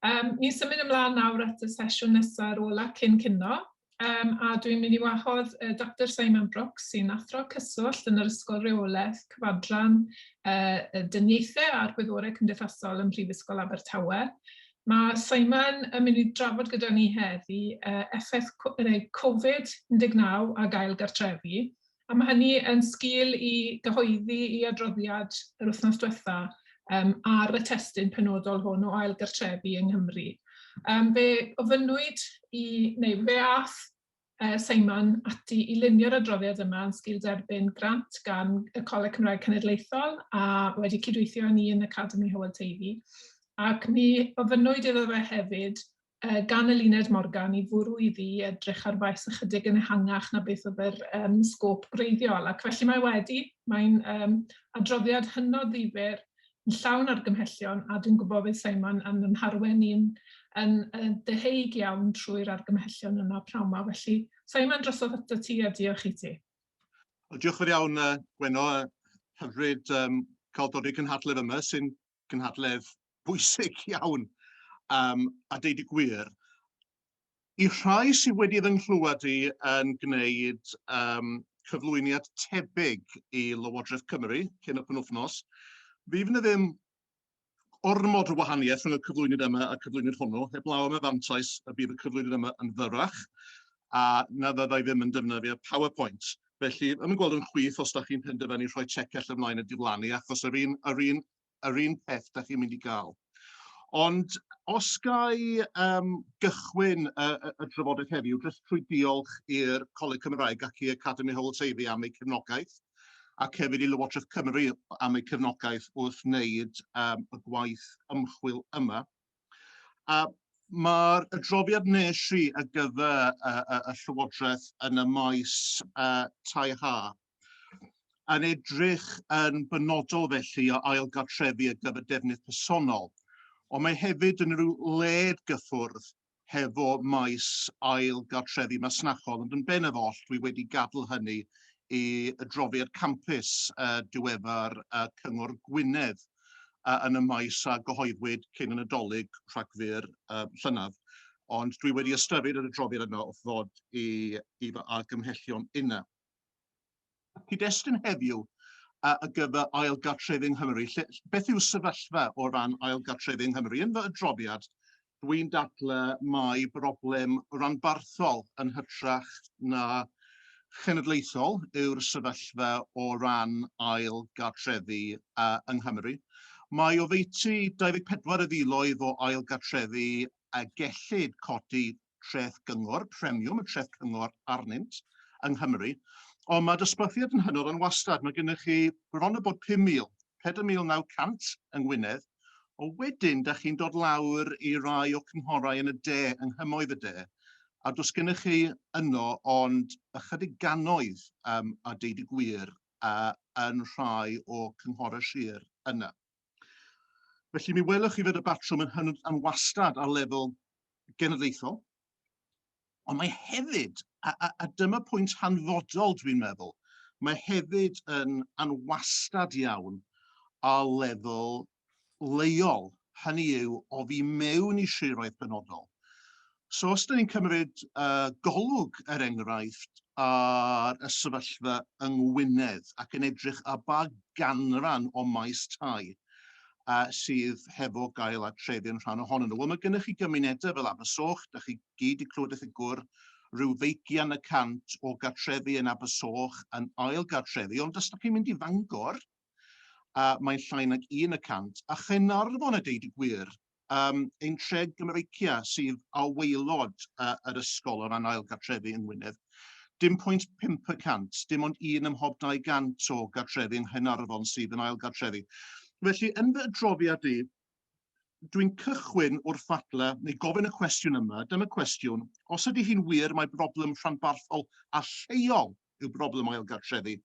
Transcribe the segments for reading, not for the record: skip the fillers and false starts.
Ni'n symud ymlaen nawr at y sesiwn nesaf ar ola cyn cino, a dwi'n mynd i wahodd Dr Simon Brooks, sy'n athro cyswllt yn yr Ysgol Reolaeth Cyfadran Dyniaethau a'r Gwyddorau Cymdeithasol ym Mhrifysgol Abertawe. Mae Simon yn mynd i drafod gyda ni heddi effaith Covid-19 ag ail gartrefi, a mae hynny yn sgil i gyhoeddi i adroddiad yr wythnos diwetha ar y testun penodol hwn o ail gartrefi yng Nghymru. Fe ofynnwyd i, neu fe ath Simon ati i lunio'r adroddiad yma yn sgil derbyn grant gan y Coleg Cymraeg Cenedlaethol a wedi cydweithio â ni yn Academi Hywel Teifi. Ac mi ofynnwyd iddo fe hefyd gan Eluned Morgan i fwrw iddi edrych ar faes ychydig yn ehangach na beth oedd yr sgôp gwreiddiol. Ac felly mae wedi, mae'n adroddiad hynod ddifyr, yn llawn argymhellion, a dwi'n gwybod fydd Simon yn yn harwen ni'n yn, yn deheuig iawn trwy'r argymhellion yna pnawn 'ma. Felly, Simon, drosodd ato ti a diolch i ti. Wel, diolch yn fawr iawn, Gwenno. Hyfryd cael dod i'r cynhadledd yma, sy'n gynhadledd bwysig iawn, a deud y gwir. I rhai sydd wedi fy nghlywed i yn gwneud cyflwyniad tebyg i Lywodraeth Cymru cyn y penwythnos, fi fydd 'na ddim ormod o wahaniaeth rhwng y cyflwyniad yma a'r cyflwyniad hwnnw, heblaw am y fantais y bydd y cyflwyniad yma yn fyrrach, a na fyddai ddim yn defnyddio PowerPoint. Felly, ddim yn gweld yn chwith os da chi'n penderfynu rhoi tecell ymlaen a diflannu, achos yr un, yr un, yr un peth da chi'n mynd i gael. Ond os ga i gychwyn y drafodaeth heddiw, jyst trwy diolch i'r Coleg Cymraeg ac i Academi Hywel Teifi am eu cefnogaeth, ac hefyd i Lywodraeth Cymru am eu cefnogaeth wrth wneud y gwaith ymchwil yma. A mae'r adroddiad nes i ar gyfer y Llywodraeth yn y maes tai ha yn edrych yn benodol felly o ail gartrefi ar gyfer defnydd personol, ond mae hefyd yn rhyw led gyffwrdd hefo maes ail gartrefi masnachol, ond yn bennaf oll dwi wedi gadael hynny i adroddiad campus diweddar Cyngor Gwynedd yn y maes a gyhoeddwyd cyn y Nadolig, Rhagfyr llynedd. Ond dwi wedi ystyried yr adroddiad yna wrth ddod i fy argymhellion inna. Cyd-destun heddiw ar gyfer ail gartrefi yng Nghymru, lle, beth yw'r sefyllfa o ran ail gartrefi yng Nghymru? Yn fy adroddiad, dwi'n dadlau mai broblem ranbarthol yn hytrach na chenedlaethol yw'r sefyllfa o ran ail gartrefi yng Nghymru. Mae oddeutu 24 o filoedd o ail gartrefi a gellid codi treth gyngor, premiwm y treth cyngor arnynt yng Nghymru, ond mae dosbarthiad yn hynod anwastad. Mae gennych chi bron o bod 5,000, 4,900 yng Ngwynedd, ond wedyn da chi'n dod lawr i rai o cynghorau yn y de, yng nghymoedd y de, a does gennych chi yno ond ychydig gannoedd, a deud y gwir, yn rhai o cynghorau sir yna. Felly mi welwch chi fod y batrwm yn hynod anwastad ar lefel genedlaethol, ond mae hefyd, a dyma pwynt hanfodol dwi'n meddwl, mae hefyd yn anwastad iawn ar lefel leol, hynny yw oddi mewn i siroedd penodol. So os dyn ni'n cymryd golwg, er enghraifft, ar y sefyllfa yng Ngwynedd ac yn edrych ar ba ganran o maes tai sydd hefo gael a trefi yn rhan ohonyn nhw. Wel, mae gennych chi gymunedau fel Abersoch, da chi gyd 'di clywed y ffigwr, rhyw ddeugian y cant o gartrefi yn Abersoch yn ail gartrefi, ond os da chi'n mynd i Fangor, mae'n llai nag 1%, a Chaernarfon a deud y gwir, ein tre Gymreicia sydd ar waelod yr ysgol o ran ail gartrefi yng Ngwynedd, dim 0.5%, dim ond un ym mhob 200 o gartrefi yng Nghaernarfon sydd yn ail gartrefi. Felly, yn fy adroddiad i, dwi'n cychwyn wrth ddadlau, neu gofyn y cwestiwn yma, dyma cwestiwn, os ydy hi'n wir mai broblem rhanbarthol a lleol yw broblem ail gartrefi,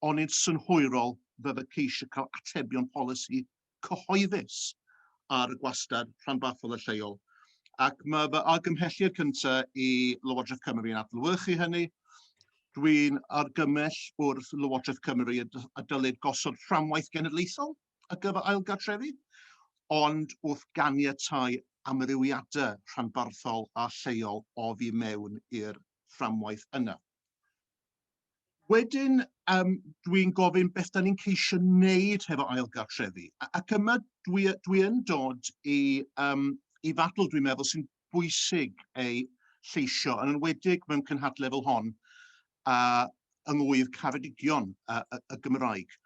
onid synhwyrol fydde ceisio cael atebion polisi cyhoeddus ar y gwastad rhanbarthol a lleol. Ac mae fy argymhelliad cyntaf i Lywodraeth Cymru yn adlewyrchu hynny. Dwi'n argymell wrth Lywodraeth Cymru y dylid gosod fframwaith genedlaethol ar gyfer ail gartrefi, ond wrth ganiatáu amrywiadau rhanbarthol a lleol oddi mewn i'r fframwaith yna. Wedyn, dwi'n gofyn beth da ni'n ceisio wneud hefo ail gartrefi. Ac yma dwi yn dod i ddadl, dwi'n meddwl, sy'n bwysig ei lleisio, yn enwedig mewn cynhadledd fel hon, yng ngŵydd Ceredigion y Gymraeg.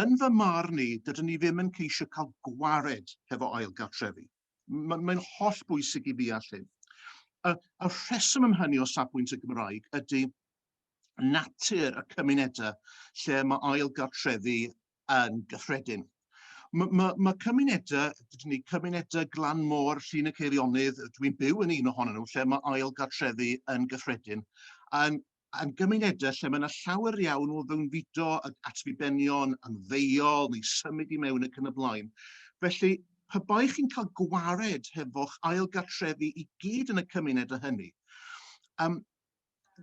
Yn fy marn i, dydyn ni ddim yn ceisio cael gwared hefo ail gartrefi. Mae'n holl bwysig i ddeall hyn. Y rheswm am hynny o safbwynt y Gymraeg ydy natur y cymunedau lle mae ail gartrefi yn gyffredin. Ma cymunedau, dydyn ni, cymunedau glan môr Llyn y Ceirionydd, dwi'n byw yn un ohonyn nhw, lle mae ail gartrefi yn gyffredin, yn gymunedau lle mae yna llawer iawn o fewnfudo at ddibenion ymddeol neu symud i mewn ac yn y blaen. Felly, pe bai chi'n cael gwared hefo'ch ail gartrefi i gyd yn y cymunedau hynny,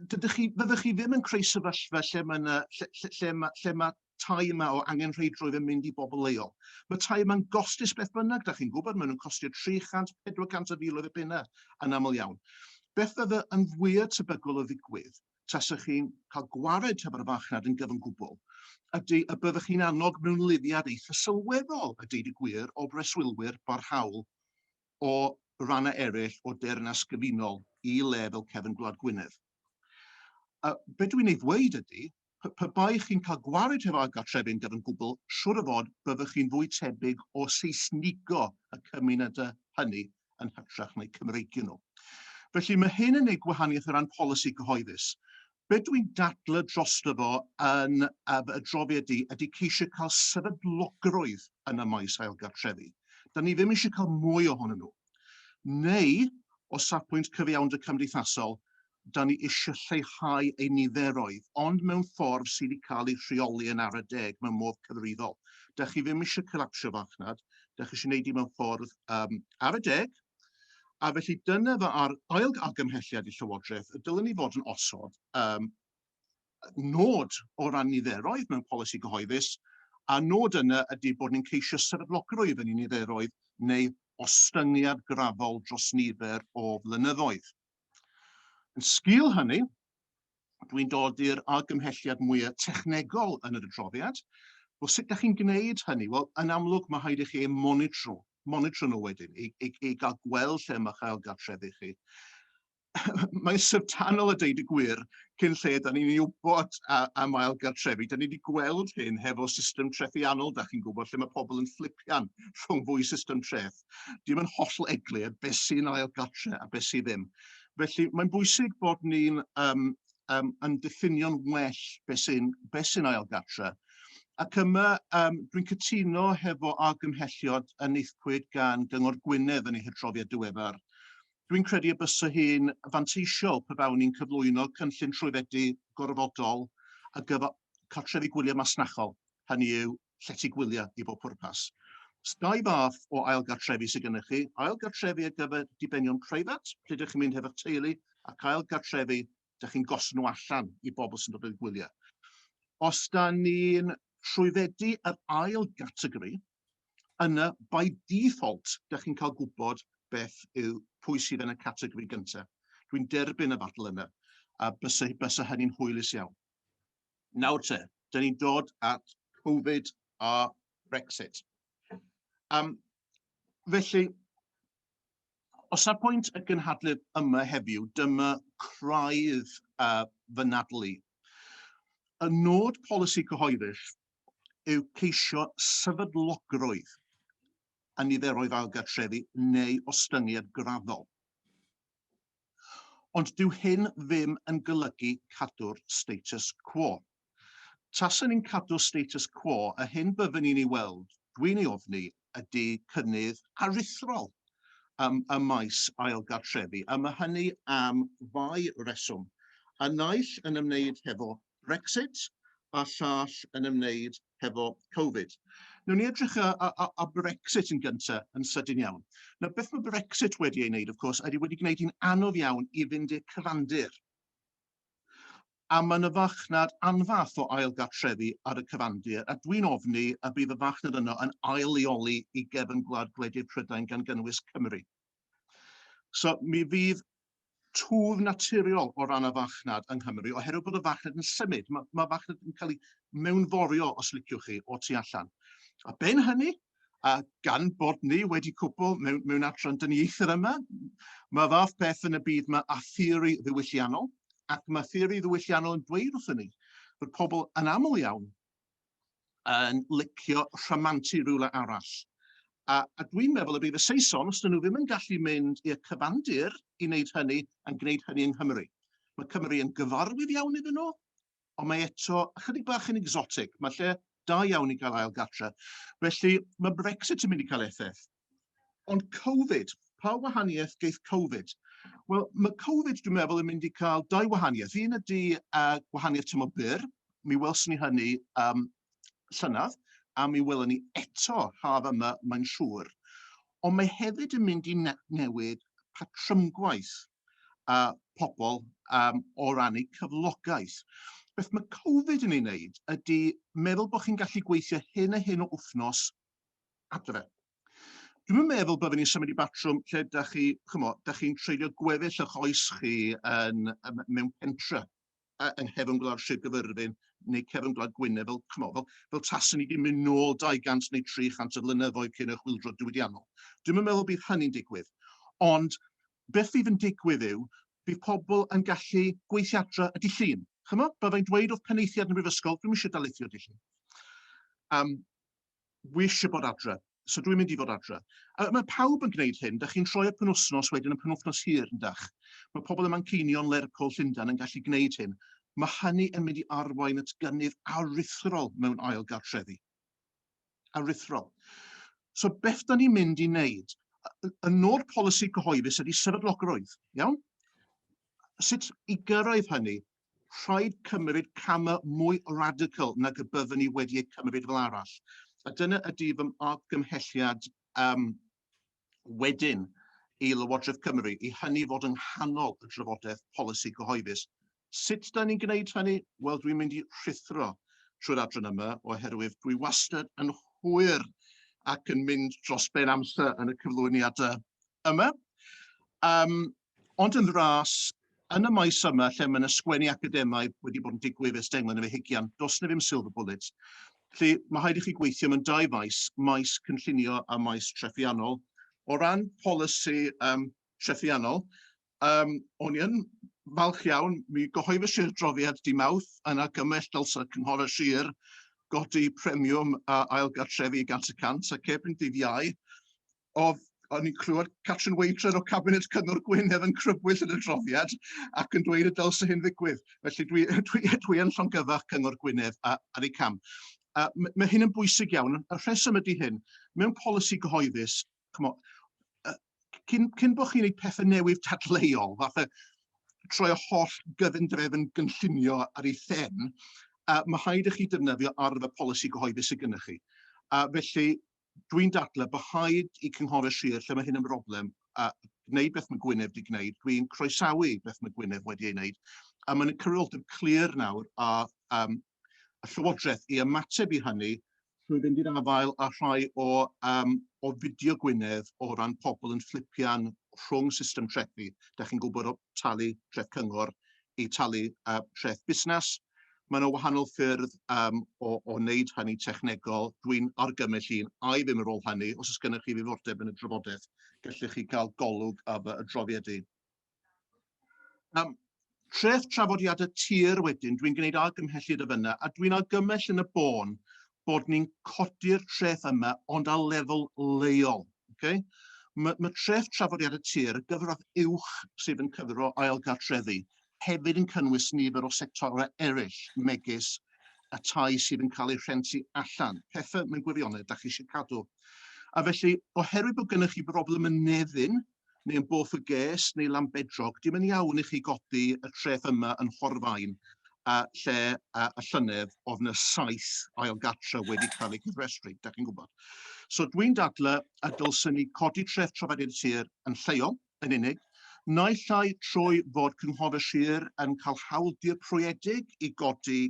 fyddwch chi ddim yn creu sefyllfa lle mae 'na, lle, lle, lle, ma, lle ma tai yma o angenrheidrwydd yn mynd i bobl leol. Mae tai yma'n gostus beth bynnag, da chi'n gwybod, maen nhw'n costio 300, 400 o filoedd o bunnau yn aml iawn. Beth fydde yn fwyaf tebygol o ddigwydd, tasech chi'n cael gwared hefo'r farchnad yn gyfan gwbl, ydy y byddwch chi'n annog mewnlifiad eitha sylweddol, a deud y gwir, o breswylwyr barhaol o rannau eraill o Deyrnas Gyfunol i le fel cefn gwlad Gwynedd. A be dwi'n ei ddweud ydy, pe bai chi'n cael gwared hefo ail gartrefi'n gyfan gwbl, siŵr o fod byddwch chi'n fwy tebyg o Seisnigo y cymunedau hynny yn hytrach na'u Cymreigio nhw. Felly mae hyn yn gwneud gwahaniaeth o ran polisi cyhoeddus. Be dwi'n dadlau drosto fo yn fy adroddiad i ydy ceisio cael sefydlogrwydd yn y maes ail gartrefi. Da ni ddim eisiau cael mwy ohonyn nhw. Neu, o safbwynt cyfiawnder cymdeithasol, da ni eisiau lleihau ei niferoedd, ond mewn ffordd sydd wedi cael ei rheoli yn ara deg mewn modd cyfrifol. Da chi ddim eisiau colapsio farchnad, da chi eisiau gwneud i mewn ffordd ara deg, a felly dyna fy ail argymhelliad i Llywodraeth, y dylen ni fod yn osod nod o ran niferoedd mewn polisi cyhoeddus, a nod yna ydy bod ni'n ceisio sefydlogrwydd yn ei niferoedd neu ostyngiad graddol dros nifer o flynyddoedd. Yn sgil hynny, dwi'n dod i'r argymhelliad mwyaf technegol yn yr adroddiad. Wel, sut ydych chi'n gwneud hynny? Wel, yn amlwg, mae rhaid i chi eu monitro nhw wedyn, i gael gweld lle mae ail gartrefi chi. Mae'n syfrdanol a deud y gwir, cyn lle da ni'n ei wybod am ail gartrefi. Da ni wedi gweld hyn hefo system trethiannol, da chi'n gwybod, lle mae pobl yn fflipian rhwng fwy system treth. Dim yn hollol eglur beth sy'n ail gartre a beth sydd ddim. Felly mae'n bwysig bod ni'n yn diffinio'n well beth sy'n ail gartre. Ac yma dwi'n cytuno hefo argymhelliad a wnaethpwyd gan Gyngor Gwynedd yn ei hadroddiad diweddar. Dwi'n credu y bysa hi'n fanteisiol pe bawn ni'n cyflwyno cynllun trwyddedu gorfodol ar gyfer cartrefi gwyliau masnachol, hynny yw llety gwyliau i bob pwrpas. Dau fath o ail gartrefi sydd gennych chi, ail gartrefi ar gyfer dibenion preifat, lle ydych chi'n mynd hefo'ch teulu, ac ail gartrefi ydych chi'n gosod nhw allan i bobl sy'n dod o'r gwyliau. Os da ni'n trwyddedu yr ail gategori, yna by default, da chi'n cael gwybod beth yw pwy sydd yn y categori gyntaf. Dwi'n derbyn y ddadl yna, a bysa hynny'n hwylus iawn. Nawr te, da ni'n dod at Covid a Brexit. Felly, o safbwynt y gynhadledd yma heddiw, dyma craidd fy nadl i. Y nod polisi cyhoeddus yw ceisio sefydlogrwydd a niferoedd ail gartrefi neu ostyngiad graddol. Ond dyw hyn ddim yn golygu cadw'r status quo. Taswn ni'n cadw status quo, y hyn byddwn ni'n ei weld, dwi'n ei ofni, ydy cynnydd aruthrol ym maes ail gartrefi, a mae hynny am ddau reswm. A naill yn ymwneud hefo Brexit, a llall yn ymwneud hefo Covid. Nawn ni edrych ar Brexit yn gyntaf yn sydyn iawn. Nawr, beth mae Brexit wedi ei wneud, of course, ydy wedi gwneud hi'n anodd iawn i fynd i'r cyfandir. A mae yna farchnad anferth o ail gartrefi ar y cyfandir, a dwi'n ofni y bydd y farchnad yno yn ail-leoli i gefn gwlad gwledydd Prydain gan gynnwys Cymru. So mi fydd twf naturiol o ran y farchnad yng Nghymru oherwydd bod y farchnad yn symud. Mae, mae farchnad yn cael ei mewnforio, os liciwch chi, o tu allan. A ben hynny, a gan bod ni wedi cwbl mewn, mewn adran dyniaethau yma, mae fath beth yn y byd yma a theori ddiwylliannol, ac mae theori ddiwylliannol yn dweud wrthyn ni bod pobl yn aml iawn yn licio rhamantu rhywle arall. A, a dwi'n meddwl y bydd y Saeson, os dyn nhw ddim yn gallu mynd i'r cyfandir i wneud hynny, yn gwneud hynny yng Nghymru. Mae Cymru yn gyfarwydd iawn iddyn nhw, ond mae eto ychydig bach yn exotic. Mae lle da iawn i gael ail gatre. Felly mae Brexit yn mynd i cael effaith. Ond Covid, pa wahaniaeth geith Covid? Wel, mae Covid, dwi'n meddwl, yn mynd i cael dau wahaniaeth. Un ydy gwahaniaeth tymor byr. Mi welson ni hynny llynedd, a mi welwn ni eto haf yma, mae'n siŵr. Ond mae hefyd yn mynd i newid patrymgwaith pobl o ran eu cyflogaeth. Beth mae Covid yn ei wneud ydy meddwl bod chi'n gallu gweithio hyn a hyn o wythnos adre. Dwi'm yn meddwl byddwn ni'n symud i batrwm lle da chi, chymod, da chi'n treulio gweddill eich oes chi yn, mewn pentre yng nghefn gwlad Sir Gyfyrddin neu cefn gwlad Gwynedd, fel, chymod, fel, fel taswn ni wedi mynd nôl 200 neu 300 o flynyddoedd cyn y chwyldro diwydiannol. Dwi'm yn meddwl bydd hynny'n digwydd. Ond beth fydd yn digwydd yw, bydd pobl yn gallu gweithio adre y dydd Llun. Chymod, byddai'n dweud wrth penaethiaid yn y brifysgol, dwi'm eisiau darlithio dydd Llun. Wi eisiau bod adre, so dwi'n mynd i fod adre. A mae pawb yn gwneud hyn, da chi'n troi y penwthnos wedyn yn penwthnos hir, yndach? Mae pobl ym Manceinion, Lerpwl, Llundain yn gallu gwneud hyn. Mae hynny yn mynd i arwain at gynnydd aruthrol mewn ail gartrefi. Aruthrol. So beth da ni'n mynd i wneud? Y nod polisi cyhoeddus ydy sefydlogrwydd, iawn? Sut i gyrraedd hynny? Rhaid cymryd camau mwy radical nag y byddwn ni wedi eu cymryd fel arall. A dyna ydy fy argymhelliad wedyn i Lywodraeth Cymru, i hynny fod yng nghanol y drafodaeth polisi cyhoeddus. Sut da ni'n gwneud hynny? Wel, dwi'n mynd i rhuthro trwy'r adran yma oherwydd dwi wastad yn hwyr ac yn mynd dros ben amser yn y cyflwyniadau yma. Ond yn fras, yn y maes yma lle mae yna sgwennu academaidd wedi bod yn digwydd ers 10 mlynedd a hugian, does 'na ddim silver bullet. Felly mae rhaid i chi gweithio mewn dau faes, maes cynllunio a maes trethiannol. O ran polisi trethiannol, o'n i yn falch iawn, mi gyhoeddais i'r adroddiad di Mawrth yn argymell dylsa cynghorau sir godi premiwm a ail gartrefi i 100% ac erbyn dydd Iau, oedd o'n i'n clywed Catrin Wager o Cabinet Cyngor Gwynedd yn crybwyll yn y adroddiad ac yn dweud y dylse hyn ddigwydd. Felly dwi, dwi, dwi yn llongyfarch Cyngor Gwynedd ar ei cam. A mae hyn yn bwysig iawn. Y rheswm ydy hyn, mewn polisi gyhoeddus, chymod, cyn, cyn bod chi'n gwneud pethau newydd dadleuol, fatha troi y holl gyfundrefn gynllunio ar ei phen, mae rhaid i chi defnyddio arfer polisi gyhoeddus sydd gennych chi. A felly, dwi'n dadlau bod rhaid i cynghorau sir lle mae hyn yn broblem a gwneud beth mae Gwynedd wedi gwneud. Dwi'n croesawu beth mae Gwynedd wedi ei wneud. A mae'n cyfrifoldeb clir nawr a y Llywodraeth i ymateb i hynny trwy fynd i'r afael â rhai o, o fideo Gwynedd o ran pobl yn fflipian rhwng system trethi. Da chi'n gwybod o talu treth cyngor i talu treth busnes. Mae yna wahanol ffyrdd o, o wneud hynny technegol. Dwi'n argymell un, a i ddim ar ôl hynny, os oes gennych chi ddiddordeb yn y drafodaeth, gallwch chi gael golwg ar fy adroddiad i. Treth trafodiadau tir wedyn, dwi'n gwneud argymhelliad o fyna, a dwi'n argymell yn y bôn bod ni'n codi'r treth yma ond ar lefel leol. Okay? Mae, mae treth trafodiadau tir, y gyfradd uwch sydd yn cyfro ail gartrefi, hefyd yn cynnwys nifer o sectorau eraill, megis y tai sydd yn cael eu rhentu allan, pethau mewn gwirionedd da chi eisiau cadw. A felly, oherwydd bod gennych chi broblem yn Nefyn, neu yn Borth y Ges, neu Lambedrog, dim yn iawn i chi godi y treth yma yn Nhorfaen, a lle a, y llynedd oedd yna 7 ail gatre wedi cael eu cofrestru, da chi'n gwybod. So dwi'n dadlau y dylswn ni codi treth trafodiad tir yn lleol, yn unig, naill ai trwy fod cynghorau sir yn cael hawl dirprwyedig i godi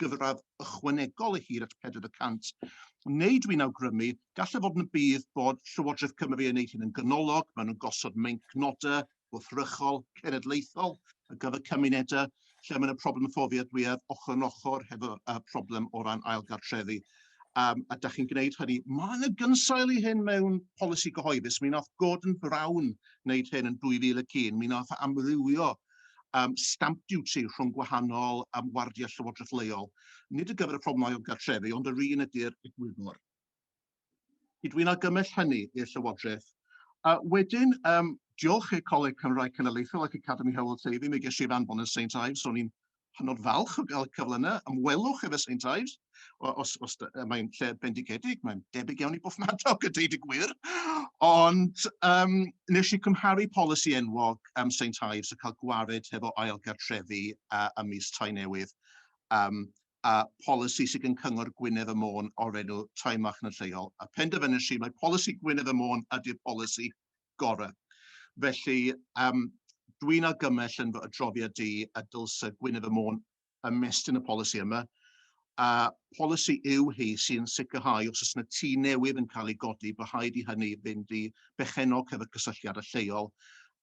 gyfradd ychwanegol ei hyd at 4%, neu dwi'n awgrymu, gallai fod yn bydd bod Llywodraeth Cymru yn neud hyn yn ganolog, maen nhw'n gosod meincnodau gwrthrychol cenedlaethol ar gyfer cymunedau, lle mae yna problem fforddiadwyedd ochr yn ochr hefo problem o ran ail gartrefi. A da chi'n gwneud hynny. Mae yna gynsail i hyn mewn polisi gyhoeddus. Mi nath Gordon Brown wneud hyn yn 2001. Mi nath amrywio stamp duty rhwng gwahanol wardiau llywodraeth leol. Nid ar gyfer y problemau o gartrefi, ond yr un ydy'r egwyddor. Dwi'n argymell hynny i'r Llywodraeth. Wedyn, diolch i'r Coleg Cymraeg Cenedlaethol ac Academi Hywel Teifi, mi ges i anfon yn St Ives, so o'n i'n hynod falch o gael y cyfle yna. Ymwelwch efo St Ives, os mae'n lle bendigedig, mae'n debyg iawn i Borthmadog, a deud y gwir. Ond nes i cymharu polisi enwog St Ives a cael gwared hefo ail gartrefi ym mis Tai Newydd. A polisi sydd gen Cyngor Gwynedd a Môn o'r enw Tai Marchnad Lleol. A penderfynais i mai polisi Gwynedd a Môn ydy'r polisi gorau. Felly, dwi'n argymell yn fy adroddiad i y dylse Gwynedd a Môn ymestyn y polisi yma. A polisi yw hi sy'n sicrhau os oes yna tŷ newydd yn cael ei godi, bod rhaid i hynny fynd i bechenog hefo cysylltiadau lleol,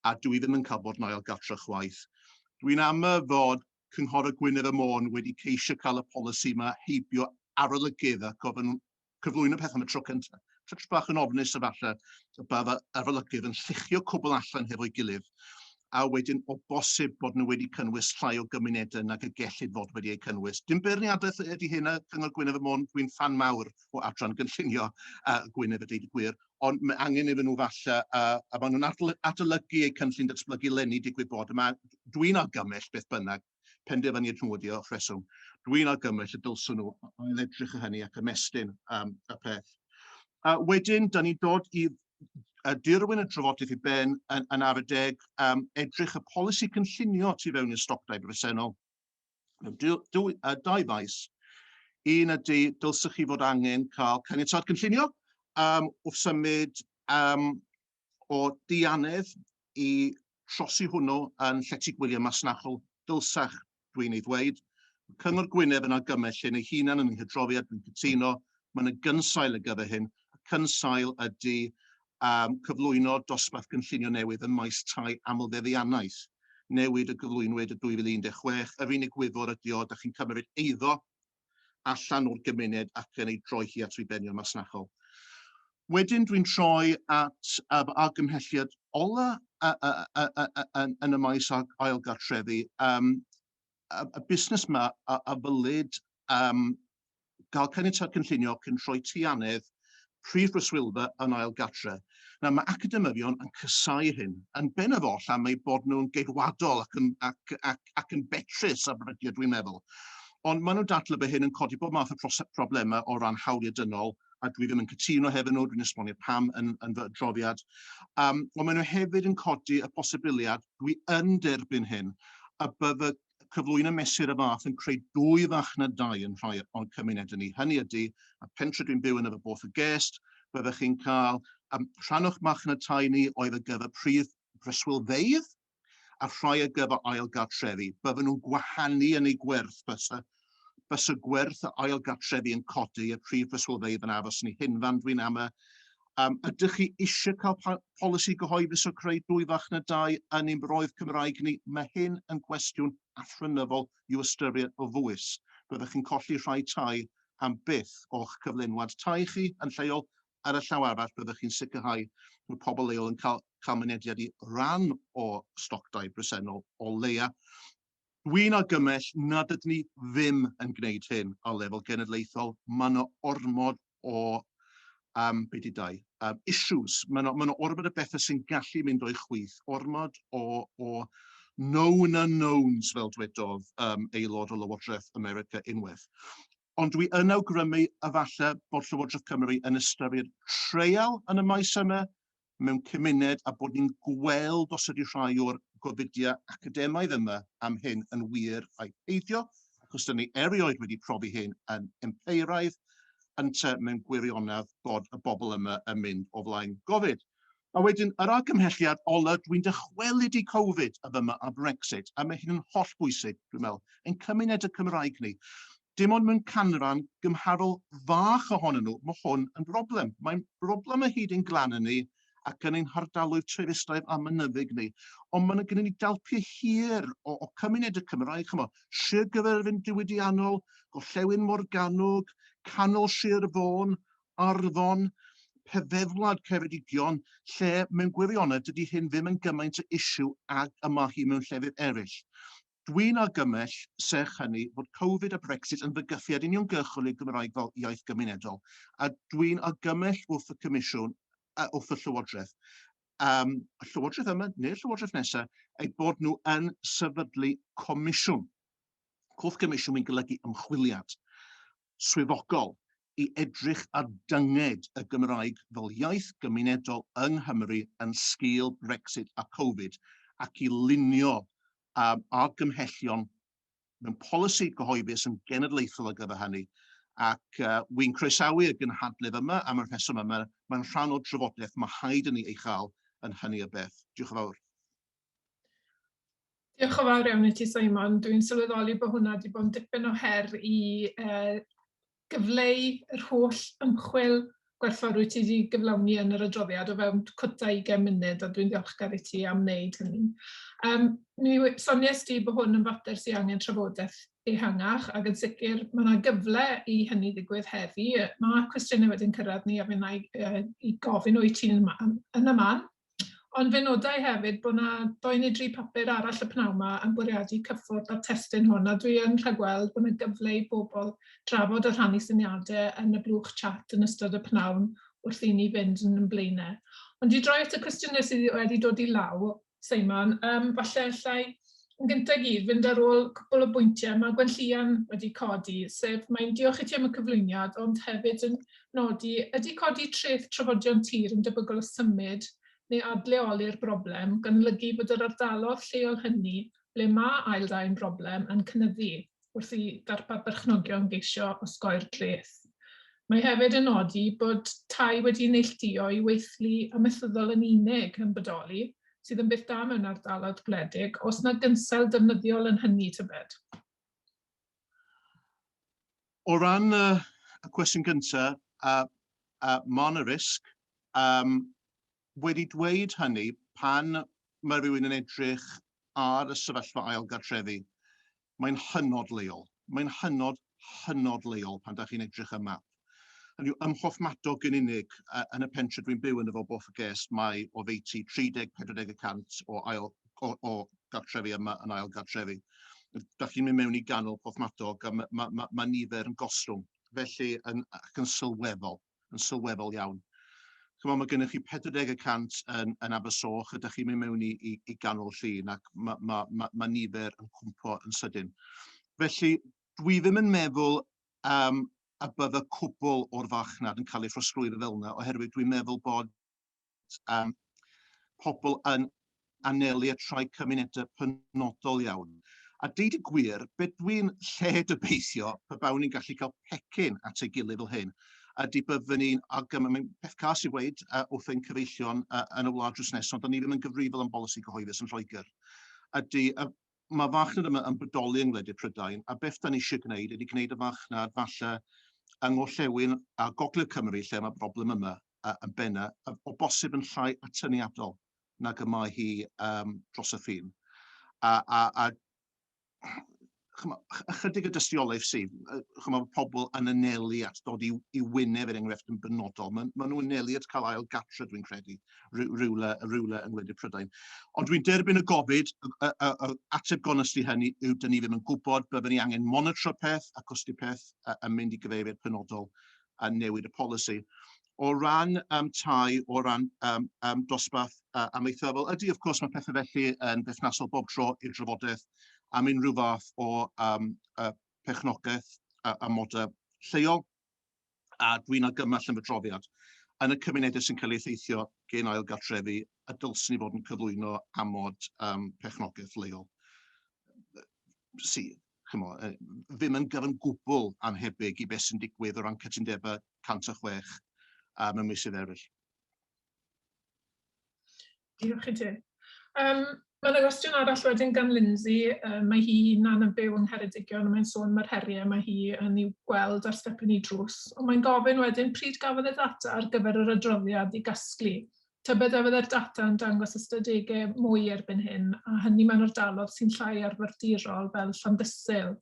a dwi ddim yn cael bod yn ail gartre chwaith. Dwi'n amau fod Cynghorau Gwynedd a Môn wedi ceisio cael y polisi yma heibio arolygydd ac oedd yn cyflwyno pethau am y tro cyntaf. Touch bach yn ofnus efallai y bydd arolygydd yn lluchio cwbl allan hefo'i gilydd, a wedyn o bosib bod nhw wedi cynnwys llai o gymunedau nag y gellid fod wedi eu cynnwys. Dim beirniadaeth ydy hynna, Cyngor Gwynedd a Môn, dwi'n ffan mawr o adran gynllunio Gwynedd a deud y gwir, ond mae angen iddyn nhw falle, a maen nhw'n adolygu eu cynllun datblygu leni digwydd bod, yma, dwi'n argymell beth bynnag, penderfyniad nhw ydi o, rheswm, dwi'n argymell y dylswn nhw ail edrych ar hynny ac ymestyn y peth. Wedyn, da ni'n dod i dirwyn y drafodaeth i ben yn ar y deg, edrych y polisi cynllunio tu fewn i'r stoc dai bresennol. Dau faes. Un ydy, dylsech chi fod angen cael caniatâd cynllunio wrth symud o dianedd i trosi hwnnw yn llety gwyliau masnachol, dylsach, dwi'n ei ddweud. Cyngor Gwynedd yn argymell hyn ei hunan yn ei hydroddiad, dwi'n cytuno, mae yna gynsail ar gyfer hyn. Y cynsail ydy cyflwyno dosbarth gynllunio newydd ym maes tai amlfeddiannaeth, newid y gyflwynwyd y 2016. Yr unig wyddor ydy o, da chi'n cymryd eiddo allan o'r gymuned ac yn ei droi hi at ddibenion masnachol. Wedyn dwi'n troi at argymhelliad ola yn y maes ail gartrefi. Y busnes yma a ddylid gael caniatâd cynllunio cyn rhoi tŷ annedd prif breswylfa yn ail gartre. Nawr, mae academyddion yn casáu hyn, yn bennaf oll am eu bod nhw'n geidwadol ac yn betrus ar brydiau, dwi'n meddwl. Ond maen nhw'n dadlau bod hyn yn codi bob math o problemau o ran hawliau dynol, a dwi ddim yn cytuno hefo nhw, dwi'n esbonio pam yn fy adroddiad. Ond maen nhw hefyd yn codi y posibiliad, dwi yn derbyn hyn, y bydde cyflwyno mesur y fath yn creu dwy farchnad dai yn rhai o'n cymunedau ni. Hynny ydy, y pentre dwi'n byw yn efo Borth y Gest, byddech chi'n cael rhan o'ch marchnad tai ni oedd ar gyfer prif breswylfeydd a rhai ar gyfer ail gartrefi. Bydden nhw'n gwahanu yn eu gwerth, bysa gwerth y ail gartrefi yn codi, y prif breswylfeydd yn aros yn ei hunfan, dwi'n amau. Ydych chi eisiau cael polisi gyhoeddus o creu dwy farchnad dai yn ein broedd Cymraeg ni? Mae hyn yn gwestiwn athronyddol i'w ystyried o fwys. Byddwch chi'n colli rhai tai am byth o'ch cyflenwad tai chi yn lleol. Ar y llaw arall, byddwch chi'n sicrhau bod pobl leol yn cael mynediad i ran o stoc dai bresennol o leia. Dwi'n argymell nad ydyn ni ddim yn gwneud hyn ar lefel genedlaethol. Mae yna ormod o be di dau, issues. Mae yna ma ormod o bethau sy'n gallu mynd o'i chwith, ormod o known unknowns, fel dwedodd aelod o Lywodraeth America unwaith. Ond dwi yn awgrymu efallai bod Llywodraeth Cymru yn ystyried treial yn y maes yma mewn cymuned a bod ni'n gweld os ydy rhai o'r gofidiau academaidd yma am hyn yn wir ai peidio, achos dyn ni erioed wedi profi hyn yn empeiraidd, ynte mewn gwirionedd bod y bobl yma yn mynd o flaen gofid. A wedyn, yr argymhelliad ola, dwi'n dychwelyd i Covid a fyma a Brexit, a mae hyn yn hollbwysig, dwi'n meddwl, ein cymuned y Cymraeg ni. Dim ond mewn canran gymharol fach ohonyn nhw, mae hwn yn broblem. Mae'n broblem o hyd ein glannau ni ac yn ein hardaloedd twristaidd a mynyddig ni. Ond mae gennym ni dalpiau hir o cymunedau Cymraeg, chymod, Sir Gyfyrddin diwydiannol, Gorllewin Morgannwg, Canol Sir Fôn, Arfon, Perfeddwlad Ceredigion, lle mewn gwirionedd dydy hyn ddim yn gymaint o issue ag y mae hi mewn llefydd eraill. Dwi'n argymell, serch hynny, fod Covid a Brexit yn fygythiad uniongyrchol i'r Gymraeg fel iaith gymunedol, a dwi'n argymell wrth y Comisiwn, wrth y Llywodraeth, y Llywodraeth yma neu'r Llywodraeth nesaf, eu bod nhw yn sefydlu comisiwn. Cwrdd comisiwn yn golygu ymchwiliad swyddogol i edrych ar dynged y Gymraeg fel iaith gymunedol yng Nghymru yn sgil Brexit a Covid ac i lunio argymhellion mewn polisi gyhoeddus yn genedlaethol ar gyfer hynny. Ac wy'n croesawu y gynhadledd yma am y rheswm yma. Mae'n rhan o'r drafodaeth mae rhaid i ni ei chael yn hynny o beth. Diolch yn fawr. Diolch yn fawr iawn i ti, Simon. Dwi'n sylweddoli bod hwnna wedi bod yn dipyn o her i gyfleu yr holl ymchwil gwerthfawr wyt ti wedi gyflawni yn yr adroddiad o fewn cwta 20 munud, a dwi'n ddiolchgar i ti am wneud hynny. Mi soniais di bod hwn yn fater sydd angen trafodaeth ehangach, ac yn sicr mae yna gyfle i hynny ddigwydd heddi. Mae cwestiynau wedi'n cyrraedd ni a fe wna i gofyn wyt ti'n yn y man. Ond fe nodai hefyd bod 'na dou neu dri papur arall y pnawn 'ma yn bwriadu cyffwrdd â'r testun hwn, a dwi yn rhagweld bod 'na gyfle i bobl drafod a rhannu syniadau yn y blwch chat yn ystod y pnawn wrth i ni fynd yn ein blaenau. Ond i droi at y cwestiynau sydd wedi dod i law, Simon, falle allai yn gyntaf i gyd fynd ar ôl cwpl o bwyntiau mae Gwenllian wedi codi, sef mae'n diolch i ti am y cyflwyniad, ond hefyd yn nodi, ydy codi treth trafodion tir yn debygol o symud neu adleoli'r broblem, gan olygu bod yr ardaloedd lleol hynny ble mae ail dai yn broblem yn cynyddu wrth i ddarpar berchnogion geisio osgoi'r dreth. Mae hefyd yn nodi bod tai wedi neilltuo i weithlu amaethyddol yn unig yn bodoli, sydd yn beth da mewn ardaloedd gwledig, oes 'na gynsail defnyddiol yn hynny tybed? O ran y cwestiwn gyntaf, mae yna risg. Wedi dweud hynny, pan mae rhywun yn edrych ar y sefyllfa ail gartrefi, mae'n hynod leol. Mae'n hynod, hynod leol pan da chi'n edrych y map. Hynny yw, ym Mhorthmadog yn unig, yn y pentre dwi'n byw ynddo fo, Borth y Gest, mae oddeutu 30-40% o, ail, o gartrefi yma yn ail gartrefi. Da chi'n mynd mewn i ganol Porthmadog a mae ma, ma, ma nifer yn gostwng, felly yn, ac yn sylweddol, yn sylweddol iawn. Chymod, mae gennych chi 40% yn Abersoch, ydych chi'n mynd mewn i ganol Llŷn ac mae ma, ma, ma nifer yn cwmpo yn sydyn. Felly, dwi ddim yn meddwl y bydde cwbl o'r farchnad yn cael ei throsglwyddo fel yna, oherwydd dwi'n meddwl bod pobl yn anelu at rhai cymunedau penodol iawn. A deud y gwir, be dwi'n lled obeithio, pe bawn ni'n gallu cael pecyn at ei gilydd fel hyn, ydy byddwn ni'n argymell, mae'n peth cas i weud wrth ein cyfeillion yn y wlad drws nesaf, ond ni ddim yn gyfrifol am bolisi cyhoeddus yn Lloegr, ydy mae farchnad yma yn bodoli yng ngwledydd Prydain, a beth da ni eisiau gwneud ydy gwneud y farchnad falle yng ngorllewin a gogledd Cymru, lle mae broblem yma yn benna, o bosib yn llai atyniadol nag y mae hi dros y ffin. A chymod, ychydig o dystiolaeth sydd, chymod, pobl yn anelu at dod i Wynedd, er enghraifft, yn benodol. Maen nhw'n anelu at cael ail gatre, dwi'n credu, rhywle yng ngwledydd Prydain. Ond dwi'n derbyn y gofid, y ateb gonest i hynny yw dyn ni ddim yn gwybod, byddwn ni angen monitro peth ac os di peth yn mynd i gyfeiriad penodol a newid y polisi. O ran tai, o ran dosbarth amaethyddol, ydy, of course, mae pethau felly yn berthnasol bob tro i'r drafodaeth am unrhyw fath o perchnogaeth a modau lleol, a dwi'n argymell yn fy adroddiad yn y cymunedau sy'n cael ei effeithio gen ail gartrefi, y dylswn ni fod yn cyflwyno amod perchnogaeth leol sydd, chymod, ddim yn gyfan gwbl annhebyg i beth sy'n digwydd o ran cytundebau 106 mewn meysydd eraill. Diolch i ti. Mae yna gwestiwn arall wedyn gan Lindsay, mae hi hunan yn byw yng Ngheredigion a mae'n sôn mae'r heriau mae hi yn i'w gweld ar stepen ei drws. Ond mae'n gofyn wedyn pryd gafodd y data ar gyfer yr adroddiad i gasglu. Tybed a fydde'r data yn dangos ystadegau mwy erbyn hyn, a hynny mewn ardaloedd sy'n llai arfordirol fel Llandysul.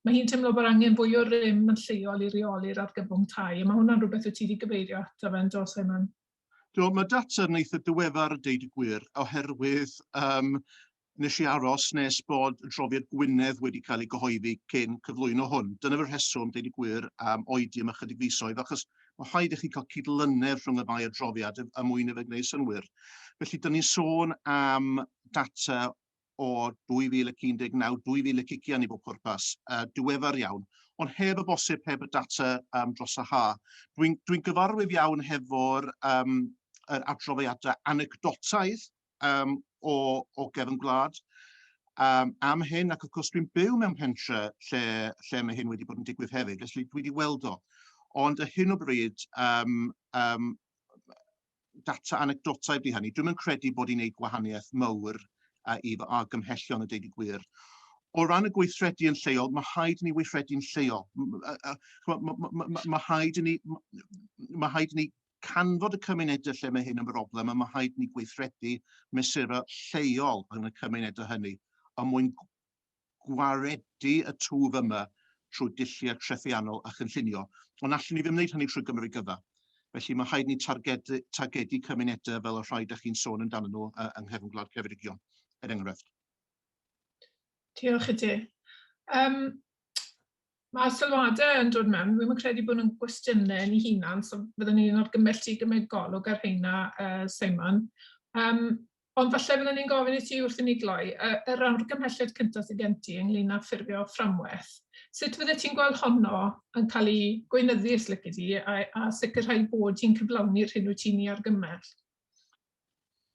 Mae hi'n teimlo bod angen fwy o rym yn lleol i reoli'r argyfwng tai, a mae hwnna'n rhywbeth wyt ti wedi gyfeirio ato fe yn do, Simon? Do, mae data yn eitha diweddar, deud y gwir, oherwydd nes i aros nes bod adroddiad Gwynedd wedi cael ei gyhoeddi cyn cyflwyno hwn. Dyna fy rheswm, deud y gwir, am oedi am ychydig fisoedd, achos mae rhaid i chi cael cydlynedd rhwng y ddau adroddiad er mwyn iddo gwneud synnwyr. Felly, dyn ni'n sôn am data o 2019, 2020 i bob pwrpas, diweddar iawn, ond heb y bosib heb y data dros y ha. Dwi'n dwi gyfarwydd iawn hefo'r yr adroddiadau anecdotaidd o gefn gwlad am hyn, ac wrth gwrs dwi'n byw mewn pentre lle mae hyn wedi bod yn digwydd hefyd, felly dwi wedi weld o. Ond ar hyn o bryd, data anecdotaidd di hynny. Dwi'm yn credu bod hi'n gwneud gwahaniaeth mawr i fy argymhellion a deud y gwir. O ran y gweithredu yn lleol, mae rhaid i ni weithredu'n lleol. Mae rhaid i ni, mae rhaid i ni canfod y cymunedau lle mae hyn yn broblem, a mae rhaid i ni gweithredu mesurau lleol yn y cymunedau hynny, er mwyn gwaredu y twf yma trwy dulliau trethiannol a chynllunio. Ond allwn ni ddim wneud hynny trwy Gymru gyfa. Felly mae rhaid ni targedu cymunedau fel y rhai da chi'n sôn amdanyn nhw yng nghefn gwlad Ceredigion, er enghraifft. Diolch i ti. Mae sylwadau yn dod mewn, dwi'm yn credu bod nhw'n gwestiynau yn eu hunan, so fyddwn ni'n argymell ti gymryd golwg ar rheina, Simon. Ond falle fyddwn ni'n gofyn i ti wrth i ni gloi, yr argymhelliad cyntaf sydd gen ti ynglyn â ffurfio fframwaith. Sut fyddet ti'n gweld honno yn cael ei gweinyddu, os lici di, a sicrhau bod ti'n cyflawni'r hyn wyt ti'n ei argymell?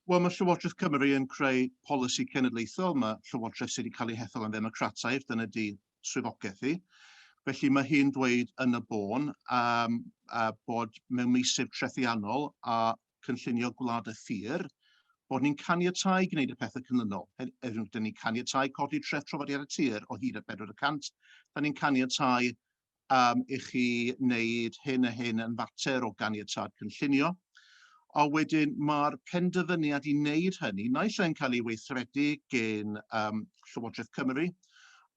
Wel, mae Llywodraeth Cymru yn creu polisi cenedlaethol. Mae Llywodraeth sydd wedi cael ei hethol yn ddemocrataidd, dyna di swyddogaeth hi. Felly mae hi'n dweud yn y bôn bod mewn meysydd trethiannol a cynllunio gwlad a thir, bod ni'n caniatáu gwneud y pethau canlynol. Er enghraifft, dyn ni'n caniatáu codi treth trafodiad y tir o hyd at 4%, da ni'n caniatáu i chi wneud hyn a hyn yn fater o ganiatâd cynllunio. A wedyn mae'r penderfyniad i wneud hynny, naill ai'n cael ei weithredu gen Llywodraeth Cymru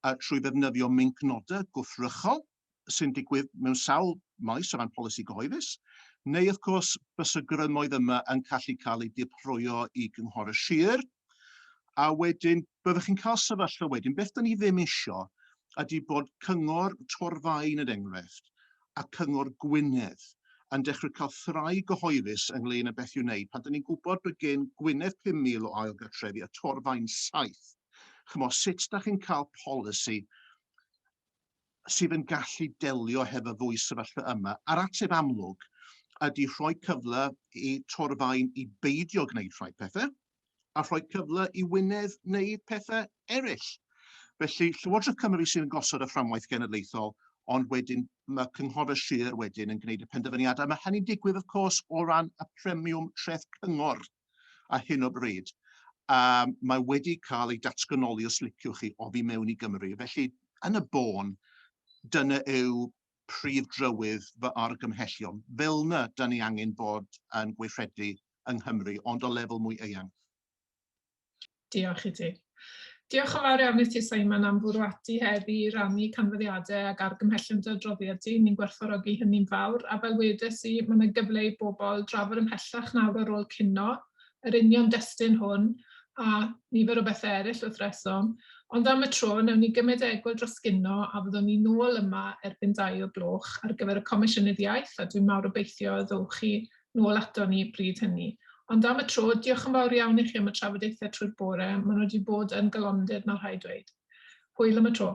trwy ddefnyddio meincnodau gwrthrychol sy'n digwydd mewn sawl maes o ran polisi gyhoeddus, neu wrth gwrs bysa grymoedd yma yn gallu cael eu diprwyo i gynghorau sir, a wedyn byddwch chi'n cael sefyllfa wedyn, beth da ni ddim isio ydy bod cyngor Torfaen er enghraifft a cyngor Gwynedd yn dechrau cael ffrae gyhoeddus ynglyn â beth i'w wneud, pan da ni'n gwybod bod gen Gwynedd 5,000 o ail gartrefi a Torfaen 7. Chymod, sut da chi'n cael polisi sydd yn gallu delio hefo fwy sefyllfa yma? A'r ateb amlwg ydy rhoi cyfle i Torfaen i beidio gwneud rhai pethau, a rhoi cyfle i Wynedd wneud pethau eraill. Felly, Llywodraeth Cymru sydd yn gosod y fframwaith genedlaethol, ond wedyn mae cynghorau sir wedyn yn gwneud y penderfyniadau. Mae hynny'n digwydd, of course, o ran y premiwm treth cyngor ar hyn o bryd. Mae wedi cael ei datganoli, os liciwch chi, oddi mewn i Gymru. Felly, yn y bôn, dyna yw prif drywydd fy argymhellion. Fel yna, da ni angen bod yn gweithredu yng Nghymru, ond o lefel mwy eang. Diolch i ti. Diolch yn fawr iawn i ti, Simon, am fwrw ati heddi i rannu canfyddiadau ac argymhellion dy adroddiad di. Ni'n gwerthfawrogi hynny'n fawr. A fel wedes i, mae yna gyfle i bobl drafod ymhellach nawr ar ôl cino yr union destun hwn a nifer o bethau eraill wrth reswm. Ond am y tro, wnawn ni gymryd egwyl dros gino a fyddwn ni nôl yma erbyn 2 o gloch ar gyfer y Comisiynydd Iaith, a dwi'n mawr obeithio y ddowch chi nôl ato ni bryd hynny. Ond am y tro, diolch yn fawr iawn i chi am y trafodaethau trwy'r bore. Maen nhw wedi bod yn galondid, mae rhaid dweud. Hwyl am y tro.